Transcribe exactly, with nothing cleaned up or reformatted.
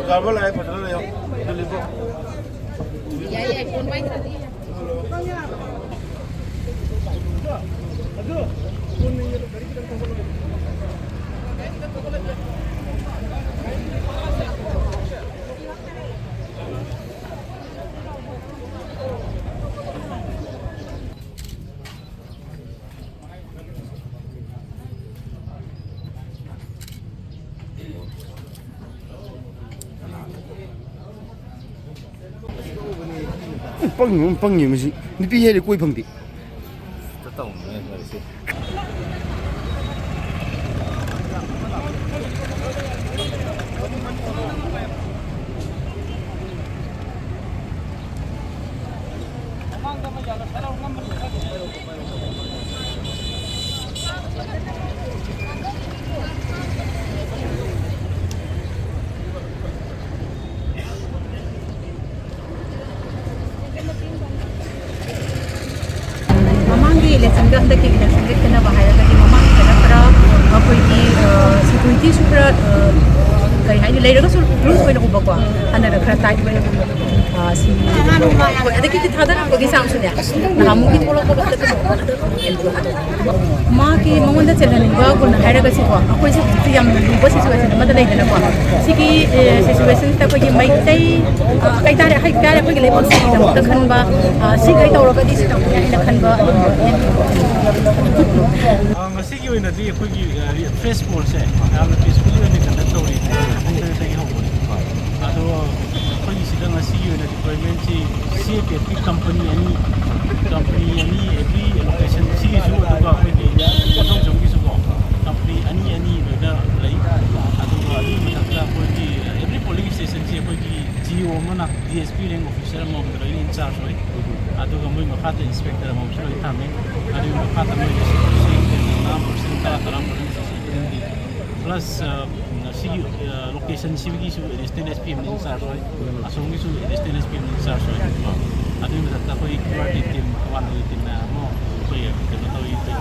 ꯌꯥꯕ ꯂꯥꯛꯑꯦ, ꯐꯖꯅ ꯂꯩꯌꯣ꯫ ꯑꯗꯨ ꯂꯤꯕꯣ꯫ ꯄꯪꯉꯤ ꯑꯃ ꯄꯪꯉꯤ ꯃꯁꯤ꯫ ꯅꯨꯄꯤ ꯍꯦꯜꯂꯤ ꯀꯣꯏ ꯐꯪꯗꯦ꯫ ꯃꯃꯥꯡꯒꯤ ꯏꯂꯦꯛꯁꯟꯒ ꯍꯟꯗꯛꯀꯤ ꯏꯂꯦꯛꯁꯟꯒ ꯈꯦꯠꯅꯕ ꯍꯥꯏꯔꯒꯗꯤ, ꯃꯃꯥꯡꯒꯤꯗꯅ ꯈꯔ ꯑꯩꯈꯣꯏꯒꯤ, ꯑ, ꯁꯦꯀ꯭ꯌꯨꯔꯤꯇꯤꯁꯨ ꯈꯔ, ꯑ, ꯀꯩ ꯍꯥꯏꯅꯤ, ꯂꯩꯔꯒꯁꯨ ꯂꯨꯖ ꯑꯣꯏꯅ ꯎꯕꯀꯣ, ꯍꯟꯗꯛꯅ ꯈꯔ ꯇꯥꯏꯠ ꯑꯣꯏꯅ ꯎꯕ꯫ ꯑ, ꯁꯤ ꯍꯣꯏ, ꯑꯗꯒꯤꯗꯤ ꯊꯥꯗꯔꯛꯄꯒꯤ ꯆꯥꯡꯁꯨꯅꯦ, ꯅꯍꯥꯟꯃꯨꯛꯀꯤ ꯊꯣꯛꯂꯛꯄ ꯃꯇꯝꯗ ꯃꯥꯒꯤ ꯃꯉꯣꯟꯗ ꯆꯦꯜꯍꯟꯅꯤꯡꯕ ꯒꯨꯟ ꯍꯥꯏꯔꯒꯁꯤꯀꯣ, ꯑꯩꯈꯣꯏꯁꯦ ꯍꯧꯖꯤꯛꯇꯤ ꯌꯥꯝꯅ ꯂꯨꯕ ꯁꯤꯆꯨꯋꯦꯁꯟ ꯑꯃꯗ ꯂꯩꯗꯅꯀꯣ꯫ ꯁꯤꯒꯤ, ꯑꯦ, ꯁꯤꯆꯨꯋꯦꯁꯟꯁꯤꯗ ꯑꯩꯈꯣꯏꯒꯤ ꯃꯩꯇꯩ, ꯑ, ꯀꯩ ꯇꯥꯔꯦ, ꯍꯥꯏ ꯇꯥꯔꯦ, ꯑꯩꯈꯣꯏꯒꯤ ꯂꯩꯕꯥꯛꯁꯤꯒꯤꯗꯃꯛꯇ ꯈꯟꯕ, ꯑ, ꯁꯤꯈꯩ ꯇꯧꯔꯒꯗꯤ ꯁꯤ ꯇꯧꯕ ꯌꯥꯏꯅ ꯈꯟꯕ ꯑꯗꯨꯝꯕ ꯑ, ꯉꯁꯤꯒꯤ ꯑꯣꯏꯅꯗꯤ ꯑꯩꯈꯣꯏꯒꯤ, ꯑ, ꯔꯤ-, ꯐ꯭ꯔꯦꯁ ꯄꯣꯜꯁꯦ ꯌꯥꯝꯅ ꯄꯤꯁꯐꯨꯜꯂꯤ ꯑꯣꯏꯅ ꯀꯟꯗꯛ ꯇꯧꯔꯤ꯫ ꯄꯨꯡ ꯇꯔꯦꯠꯇꯒꯤ ꯍꯧꯕꯅꯤ꯫ ꯑꯗꯣ ꯑꯩꯈꯣꯏꯒꯤ ꯁꯤꯗ ꯉꯁꯤꯒꯤ ꯑꯣꯏꯅ ꯗꯤꯄ꯭ꯂꯣꯏꯃꯦꯟꯁꯤ ꯁꯤ ꯑꯦ ꯄꯤ ꯑꯦꯐꯀꯤ ꯀꯝꯄꯅꯤ ꯑꯅꯤ, ꯀꯝꯄꯅꯤ ꯑꯅꯤ ꯑꯦꯚ꯭ꯔꯤ ꯂꯣꯀꯦꯁꯟ ꯁꯤꯒꯤꯁꯨ, ꯑꯗꯨꯒ ꯑꯩꯈꯣꯏꯒꯤ ꯄꯣꯠꯁꯝꯒꯤꯁꯨꯀꯣ, ꯀꯝꯄꯅꯤ ꯑꯅꯤ ꯑꯅꯤ ꯂꯣꯏꯅ ꯂꯩ꯫ ꯑꯗꯨꯒ ꯑꯗꯨꯒꯤ ꯃꯊꯛꯇ ꯑꯩꯈꯣꯏꯒꯤ ꯑꯦꯚ꯭ꯔꯤ ꯄꯣꯂꯤꯡ ꯁ꯭ꯇꯦꯁꯟꯁꯤ ꯑꯩꯈꯣꯏꯒꯤ ꯖꯤ ꯑꯣ ꯑꯃꯅ D S P rank officer ꯑꯃꯃꯝꯗ ꯂꯣꯏꯅ ꯏꯟꯆꯥꯔꯖ ꯑꯣꯏ꯫ ꯑꯗꯨꯒ ꯃꯣꯏ ꯃꯈꯥꯗ ꯏꯟꯁꯄꯦꯛꯇꯔ ꯑꯃꯃꯝꯁꯨ ꯂꯣꯏꯅ ꯊꯝꯃꯤ꯫ ꯑꯗꯨꯒꯤ ꯃꯈꯥꯗ ꯃꯣꯏꯒꯤ ꯁꯦꯀ꯭ꯌꯨꯔꯤꯇꯤ ꯇꯔꯥ ꯄꯔꯁꯦꯟ, ꯇꯔꯥ, ꯇꯔꯥ ꯄꯔꯁꯦꯟ ꯁꯤ ꯁꯤ ꯇꯤ ꯄ꯭ꯂꯁ, ꯑ, ꯁꯤꯒꯤ, ꯑ, ꯂꯣꯀꯦꯁꯟ ꯁꯤꯒꯤꯁꯨ ꯑꯦꯗꯤꯁꯅꯦꯜ ꯑꯦꯁ ꯄꯤ ꯑꯃꯅ ꯏꯟꯆꯥꯔꯖ ꯑꯣꯏ, ꯑꯁꯣꯝꯒꯤꯁꯨ ꯑꯦꯗꯤꯁꯅꯦꯜ ꯑꯦꯁ ꯄꯤ ꯑꯃꯅ ꯏꯟꯆꯥꯔꯖ ꯑꯣꯏ꯫ ꯑꯗꯨꯒꯤ ꯃꯊꯛꯇ ꯑꯩꯈꯣꯏ ꯀ꯭ꯌꯨ ꯑꯥꯔ ꯇꯤ ꯇꯤꯝ, ꯇꯣꯉꯥꯟꯅ ꯇꯤꯝ ꯃꯌꯥꯝ ꯑꯃ ꯑꯩꯈꯣꯏ ꯀꯩꯅꯣ ꯇꯧꯏ, ꯑꯩꯈꯣꯏ